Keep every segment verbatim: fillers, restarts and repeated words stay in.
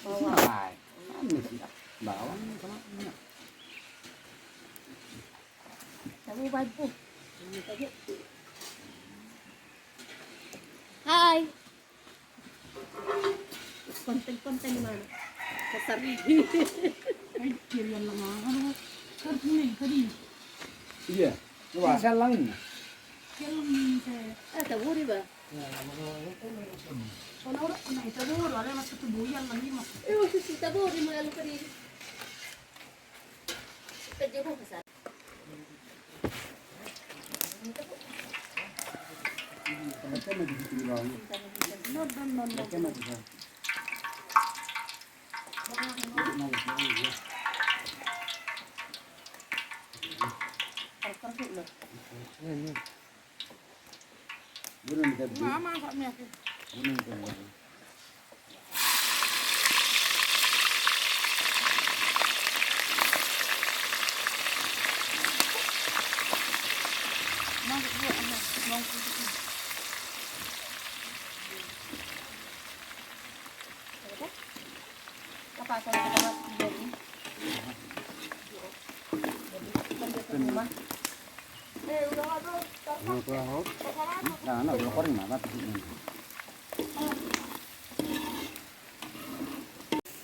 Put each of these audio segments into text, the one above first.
Bawang. Isi na bae. Anu sih. Bawang sama minyak. Tahu, bagus. Hai. Konten-konten di mana? Kasar. Ai, kirian lengan. Aduh, kan ini tadi. Iya. Coba, saya langin. Saya langin, saya. Eh, taburi, Bah. Kalau orang kena itu, ada masuk tubuh yang lagi, Mas. Eh, waktu kita taburi, malu tadi. Kita jauh ke sana. Mama,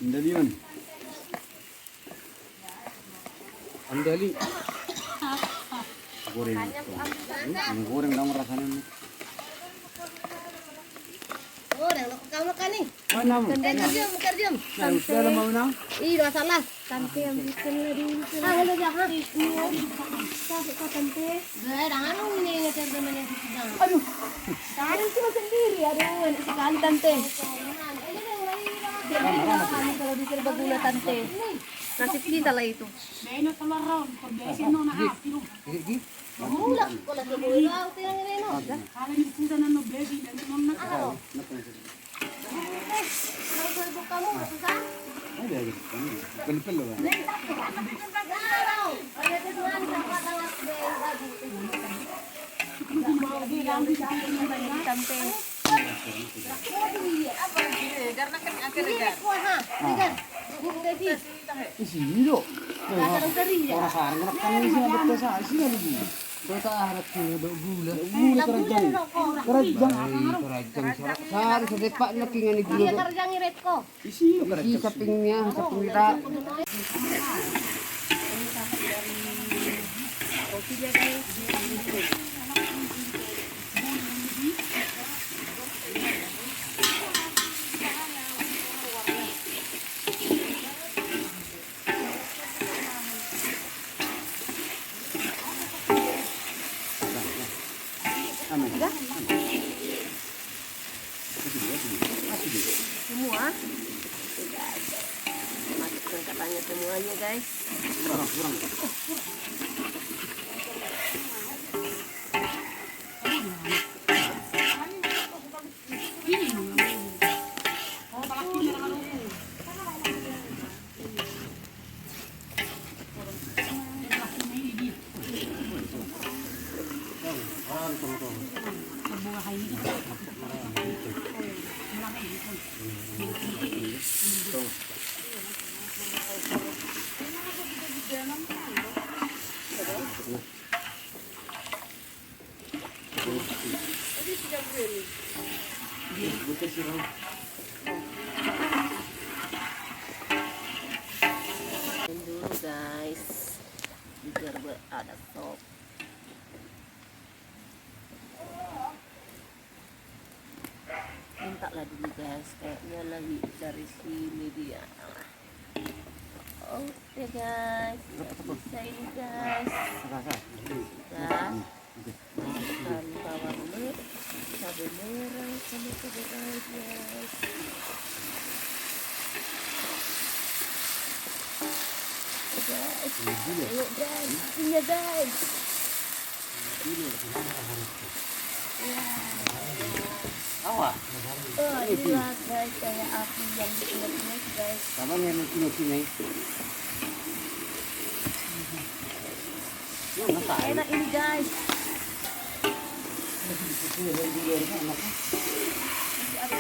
Andali, man. Andali. Goreng. Ini goreng dong rasanya nih. Goreng, lo kamu kan nih? Mana, man? Kerjam, kerjam. Nah, sudah mau nang? Ih, masalah. Tante yang bikin lagi. Ah, udah, udah, ha? Capek kok, Tante. Gue orang anu ini, ngejar temannya di sini. Aduh. Tangan cuma sendiri, aduh, enak sekali, Tante. Kami kalau bisa berguna, Tante. Nasib kita lah itu. Mulak, mulak ke bola, aku yang ini, no. Kalau ini sudah nanu baby, dan nanu nak. Isi do. Orang sarang kan isi, ada biasa isi, ada gula. Gula kerajang. Kerajang. Kerajang. Sari sedepak nak ingan gula. Isi, isi sampingnya, samping kita. Amin. Semua. Masukkan katanya semuanya, guys. Dulu, guys, biar gue ada sop. Minta lah dulu, guys, kayaknya lagi dari sini dia. Oke, guys, nggak bisa ini, guys. Kita masukkan bawang merah, cabai merah, sama cabai rawit, guys. Oke, guys. Ayo, guys, apinya, guys. Awa. Oh, ini lah, guys, kayak api yang di sini, guys. Sama yang di sini. Enak ini, guys. Masih ada.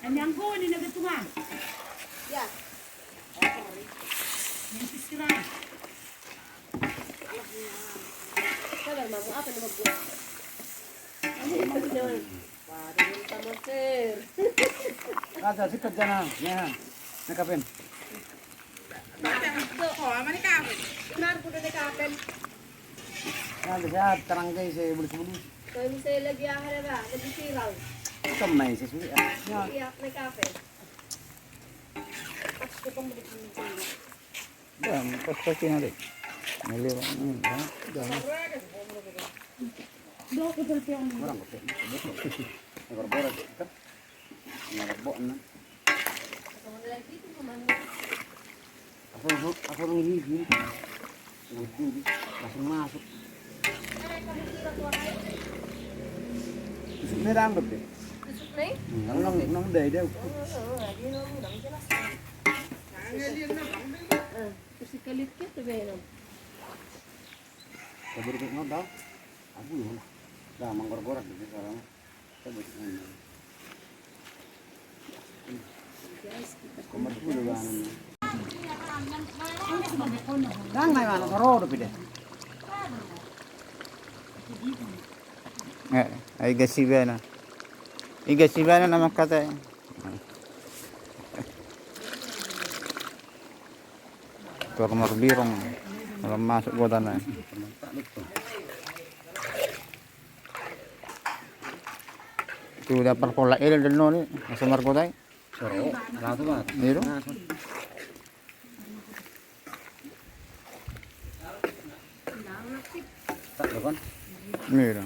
Andiang ko ni na gantungan. Ya. Yang sisiran. Sabar, Mam. Apa nama gua? Kamu ikut dengan. Waduh, sama share. Ada sih kerjaan. Ya. Nakapen. Benar, kuda nakapen. Nah, biasa terang kayak saya boleh sebelum. Kalau misalnya lagi ahar ya, Pak, lebih viral. Sama ya, sesuai. Iya, make up ya. Pas tukang beli kambing. Dan pas pasti nanti. Melihat, hmm, ya, jangan. Orang kecil. Ini berborak, kan? Nggak rebok, nah. Apa, apa, apa yang ini, ini? Waduh, langsung masuk. Tusuk ni rambut deh. Tusuk ni? Hmm, nang, nang dai deh. Oh, oh, oh, dia nang, nang jelas. Eh, terus sekali kita belum. Kabur ke nodal. Aku dulu lah. Dah, manggor-gorak deh sekarang. Dang na i mana soro do pide. Eh, ai gasi bana. I gasi bana nama kata. Tor marbirong. Kalau masuk godana. Tu da parpola ele deno ni, asa margotai. Soro, ratu bat. Iro. Tak depan. Iro.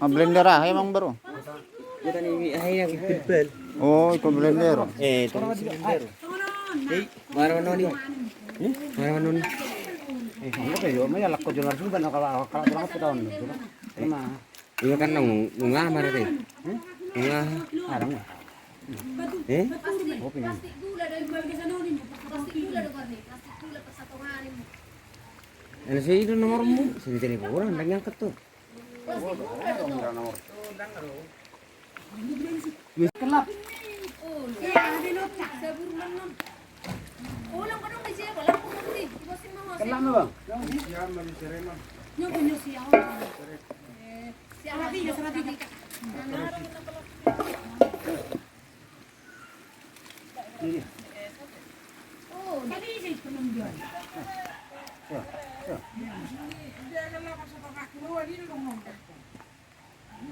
Ah, blender ah, emang baru. Oh, itu blender. Eh, itu blender. Eh, mana mana ni? Mana mana ni? Eh, enggak ya, ma ya lako jonar sudah kalau kalau terang apa tahun. Cuma Iya kan nang nunga marate. Nunga. Arang. Eh? Plastik gula do, plastik gula do, plastik gula do. Ana si itu nomormu, sini tadi kurang dan yang ketuk. Kelap. Kelap na bang.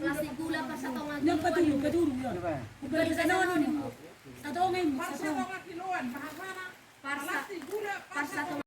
Plastik gula pas satonga kiloan. Satonga kiloan. Pas satonga.